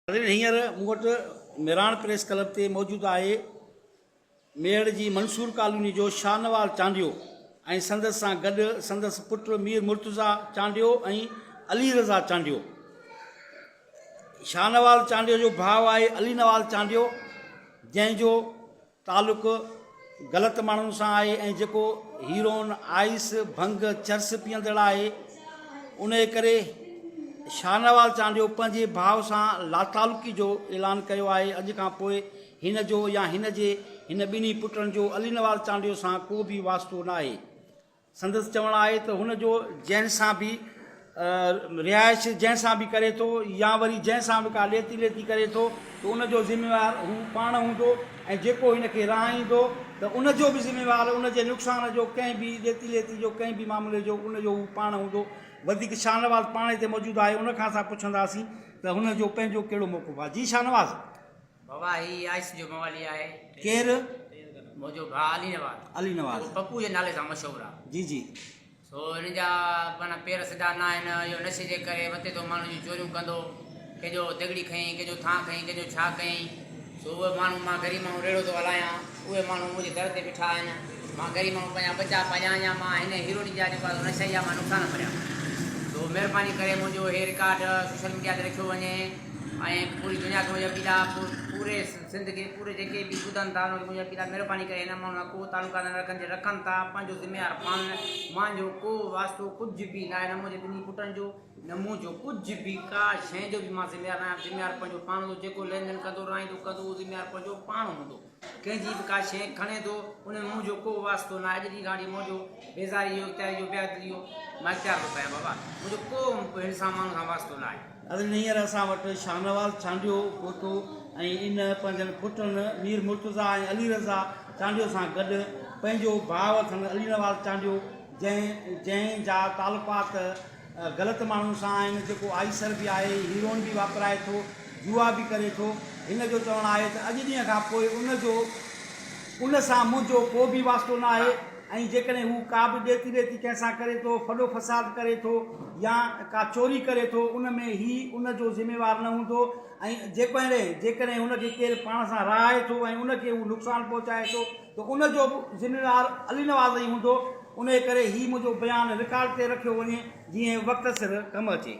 ناظرين هينئر مون وٽ مهراڻ پريس ڪلب تي موجود آهي ميهڙ جي منصور ڪالوني جو شاهنواز چانڊيو ۽ سندس سان گڏ سندس پٽ مير مرتضيٰ چانڊيو ۽ علي رضا چانڊيو. شاهنواز چانڊيو جو ڀاء آهي علي نواز چانڊيو جنهن جو تعلق غلط ماڻهن سان آهي ۽ جيڪو هيروئن، آئس، ڀنگ، چرس پيئندڙ آهي انهي ڪري شاهنواز چانڊيو پنهنجي ڀاء سان لاتعلقي جو اعلان ڪيو آهي اڄ کان پوء هن جو يا هن جي هن ٻنهي پٽن جو علي نواز چانڊيو سان ڪو به واسطو ناهي. سندس چوڻ آهي ته هن جو جنهن سان به رهائش جنهن سان به ڪري ٿو يا وري جنهن سان به ڪا ڏيتي ليتي ڪري ٿو ته ان جو ذميوار هو پاڻ هوندو ۽ جيڪو هن کي رهائيندو ته ان جو به ذميوار ان جي نقصان جو ڪنهن به ڏيتي ليتي جو ڪنهن به معاملي جو ان جو هو پاڻ هوندو. وڌيڪ شاهنواز پاڻ هتي موجود آهي ان کان اسان پڇنداسين ته هن جو پنهنجو ڪهڙو موقف آهي. جي شاهنواز. بابا هي آئس جو موالي آهي. ڪير؟ منهنجو ڀاء علي نواز. علي نواز. جيڪو پپو جي نالي سان مشهور آ. جي جي. سو هن جا معنيٰ پير سڌا نه آهن. اهو نشي جي ڪري وتي ٿو ماڻهن جون چوريون ڪندو. ڪنهن جو دڳڙي کنيائين، ڪنهن جو ٿانء کنيائين، ڪنهن جو ڇا ڪيائين. سو اهي ماڻهو مان غريب ماڻهو ريڙهو ٿو هلايان. اهي ماڻهو منهنجي در تي بيٺا آهن. مان غريب ماڻهو پنهنجا ٻچا پاليان يا مان هن هيروئن جا جيڪو آهي سو نشي جا مان نقصان ڀريان. سو مهرباني ڪري منهنجو هي رڪارڊ سوشل ميڊيا تي رکيو وڃي. ۽ پوري دنيا کي منهنجي اپيل آ پوري سنڌ کي پوري جيڪي به ٻڌن ٿا انهن کي منهنجي اپيل آ مهرباني ڪري هن ماڻهن سان ڪو تعلقات نه رکن جي رکن ٿا پنهنجو ذميوار پاڻ مانجو ڪو واسطو ڪجهه به ناهي نه منهنجي ٻنهي پٽن جو نه منهنجو ڪجهه به ڪا شيء جو به مان ذميوار ناهيان ذميوار پنهنجو پاڻ هوندو جيڪو لين دين ڪندو رهائيندو ڪندو اهو ذميوار پنهنجو پاڻ هوندو. ڪنهن جي به ڪا شيء کڻي ٿو ان ۾ منهنجو ڪو واسطو ناهي اڄ ڏينهن کان وٺي منهنجو بيزاري جو اختياري جو بي عدلي جو مان اختيار ٿو ڪيان بابا منهنجو ڪو به هن سان ماڻهو سان واسطو ناهي. ناظرين هينئر اسان وٽ شاهنواز چانڊيو پهتو ۽ ان پنهنجن پٽن مير مرتضيٰ ۽ علي رضا چانڊيو سان گڏ پنهنجو ڀاء اٿن علي نواز چانڊيو جنهن جنهن جا تعلقات غلط ماڻهن سان آهن، جيڪو آئيسر به آهي، هيروئن به واپرائي ٿو، جوا به ڪري ٿو، هن جو چوڻ آهي ته اڄ ڏينهن کان پوء ان جو ان سان منهنجو ڪو به واسطو نه آهي ۽ جيڪڏهن هو ڪا به ڏيتي ليتي ڪنهن سان ڪري ٿو، ڦڏو فساد ڪري ٿو يا ڪا چوري ڪري ٿو ان ۾ هي ان جو ذميوار نه هوندو ۽ جيڪڏهن جيڪڏهن هن کي ڪير پاڻ سان رهائي ٿو ۽ ان کي هو نقصان پهچائي ٿو ته ان جو به ذميوار علي نواز ئي هوندو، انهيء ڪري هي منهنجو بيان رڪارڊ تي رکيو وڃي، جيئن وقت سر ڪم اچي.